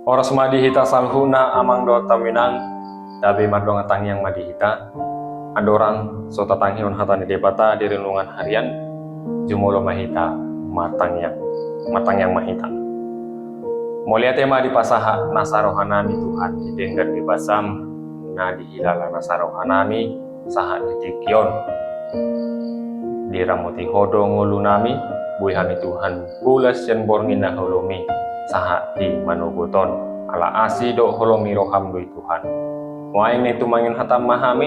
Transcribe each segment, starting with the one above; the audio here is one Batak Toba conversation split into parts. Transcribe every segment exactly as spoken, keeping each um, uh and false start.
Horas ma di hita saluhutna, amang dohot hamu inang. Gabe mardongan tangiang ma di hita. Andorang so tatangihon hata ni Debata di renungan harian, jumolo ma hita martangiang. Martangiang ma hita. Mauliate ma dipasahat nasa rohanami, Tuhan, di denggan ni basaM, na dihilala nasa rohanami sahat di tingki on. Diramoti Ho do ngolunami, boi hami, Tuhan, pola sian borngin na holoMi sahat di manogot on. Ala asi dohot holong ni rohaM do i, Tuhan. Nuaeng na tumangion hataM ma hami,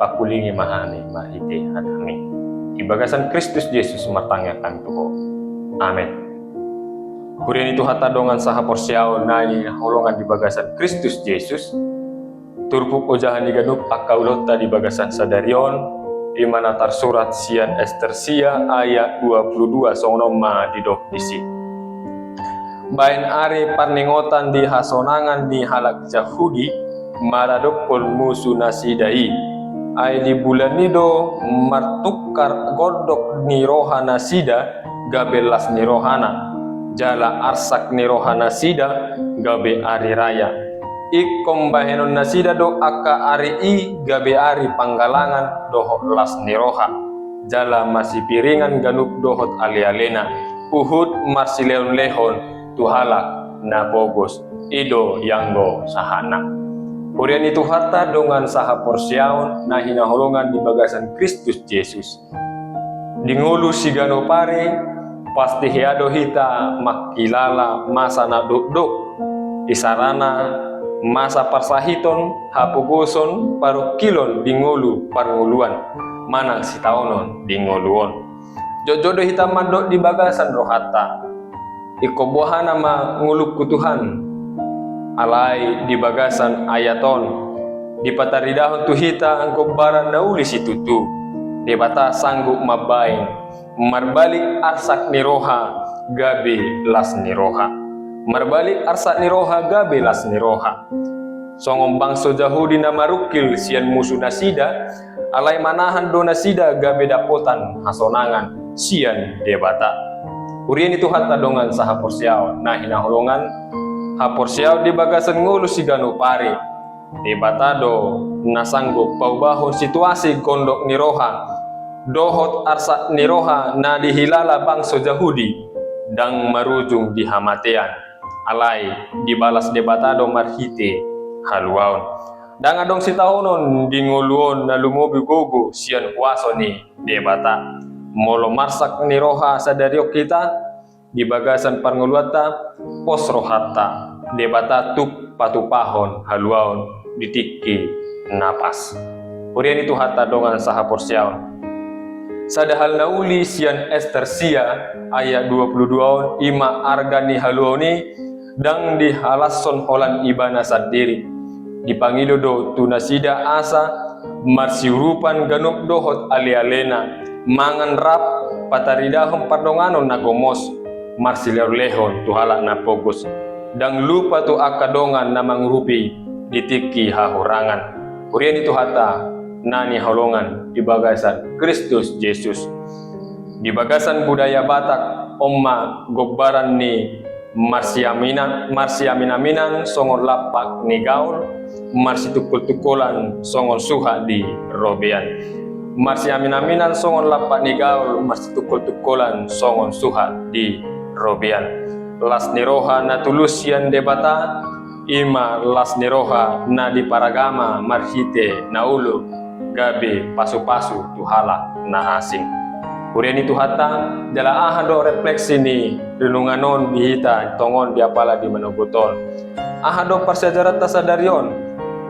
pangkulingi ma hami marhite hataMi. Di bagasan Kristus Jesus martangiang hami tu Ho. Amen. Huria ni Tuhanta dongan sahaporseaon na hinaholongan di bagasan Kristus Jesus, turpuk ojahan ni ganup angka ulaonta di bagasan sadari on, i ma na tarsurat sian Ester sia ayat dua pulu dua, songon on ma didok disi. Baen ari parningotan di hasonangan ni halak Jahudi maradophon musu nasida i. Ai di bulan i do martungkar gondok ni roha nasida gabe las ni rohana, jala arsak ni roha nasida gabe ari raya. Ingkon bahenon nasida do angka ari i gabe ari panggalangan dohot las ni roha, jala masipiringan ganup dohot alealena, huhut marsilehonlehon tu halak na pogos. I do i anggo sahatna. Huria ni Tuhanta dongan sahaporseaon na hinaholongan di bagasan Kristus Jesus. Di ngolu siganup ari, pasti hea do hita mangkilala masa na dokdok, isarana masa parsahiton, hapogoson, parungkilon di ngolu parngoluan, manang sitaonon di ngolu on. Jotjot do hita mandok di bagasan rohanta: Ingkon boha nama ngolungku, Tuhan? Alai di bagasan ayat on dipataridahon tu hita gombaran na uli situtu. Debata sanggup mambaen marbalik arsak ni roha gabe las ni roha. Marbalik arsak ni roha gabe las ni roha. Songon bangso Jahudi na marungkil sian musu nasida, alai manahan do nasida gabe dapotan hasonangan sian Debata. Huria ni Tuhanta dongan sahaporseaon na hinaholongan, haporseaon di bagasan ngolu siganup ari. Debata do na sanggup paubahon situasi gondok ni roha dohot arsak ni roha na dihilala bangso Jahudi, ndang marujung di hamatean. Alai dibalas Debata do marhite haluaon. Ndang adong sitaonon di ngolu on na lumobi gogo sian huaso ni Debata. Molo marsak ni roha sadari on hita di bagasan parngoluanta, pos rohanta, Debata tuk patupahon haluaon di tingki na pas. Huria ni Tuhanta dongan sahaporseaon. Sada hal na uli sian Ester sia ayat dua pulu dua on, i ma arga ni haluaon i ndang dihalashon holan ibana sandiri. Dipangido do tu nasida asa marsiurupan ganup dohot alealena, mangan rap, pataridahon pardonganon na gomos, marsilehonlehon tu halak na pogos. Ndang lupa tu angka dongan na mangurupi di tingki hahurangan. Huria ni Tuhanta na hinaholongan di bagasan Kristus Jesus. Di bagasan budaya Batak, on ma gombaran ni marsiamina-, marsiaminaminan songon lampak ni gaol, marsitungkoltungkolan songon suhat di robean. Marsiaminaminan songon lampak ni gaol, marsitungkoltungkolan songon suhat di robean. Las ni roha na tulus sian Debata, i ma las ni roha na diparagama marhite na olo gabe pasupasu tu halak na asing. Huria ni Tuhanta, jala aha do refleksi ni renungan on di hita tongon di apala di manogot on? Aha do parsiajaranta sadari on?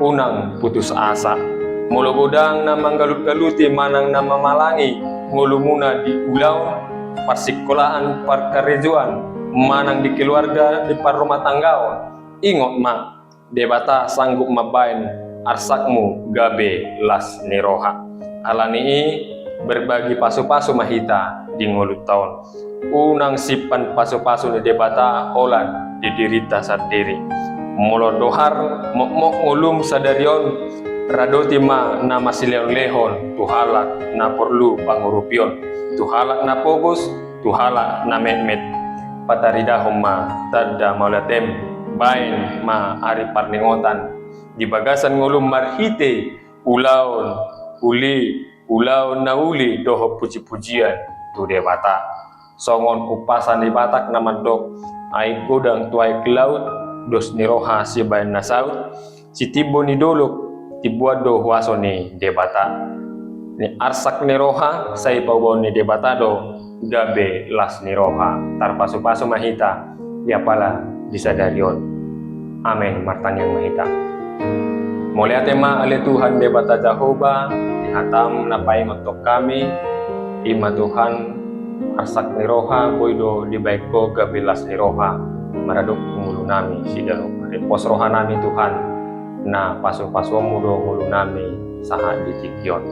Unang putus asa. Molo godang na manggalutgaluti manang na mamalangi ngolumuna di ulaon, parsikolaan, parkarejoan, manang di keluarga, di parrumatanggaon, ingot ma, Debata sanggup mambaen arsakmu gabe las ni roha. Alani i, berbagi pasupasu ma hita di ngolunta on. Unang simpan pasupasu ni Debata holan di dirinta sandiri. Molo dohar mokmok ngolum sadari on, radoti ma na marsilehonlehon tu halak na porlu pangurupion, tu halak na pogos, tu halak na metmet. Pataridahon ma tanda mauliatem Baen ma ari parningotan di bagasan ngolum marhite ulaon uli, ulaon na uli dohot pujipujian tu Debata. Songon umpasa ni Batak na mandok, aek godang tu aek laut, dos ni roha sibaen na saut, sitimbo ni dolok, timboan do huaso ni Debata. Ni arsak ni roha sai paubaon ni Debata do gabe las ni roha. Tarpasupasu ma hita di apala di sadari on. Amen. Martangiang ma hita. Mauliate ma ale Tuhan Debata Jahowa, di hataM na paingothon hami, i ma Tuhan, arsak ni roha boi do dibaen Ho gabe las ni roha, maradophon ngolunami sidaroba. Rimpos rohanami Tuhan, na pasupasuonMu do ngolunami sahat di tingki on.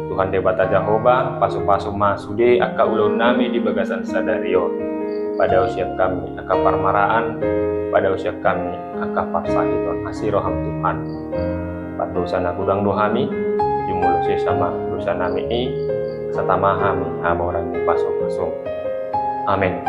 Tuhan Debata Jahowa, pasupasu ma sude angka ulaonnami di bagasan sadari on. Padaosian hami angka parmaraan, padaosian hami angka parsahiton. Asi rohaM Tuhan. Pardosa na godang do hami, jumolo sesa ma dosanami i, asa tama hami hamoraon ni pasupasu. Amen.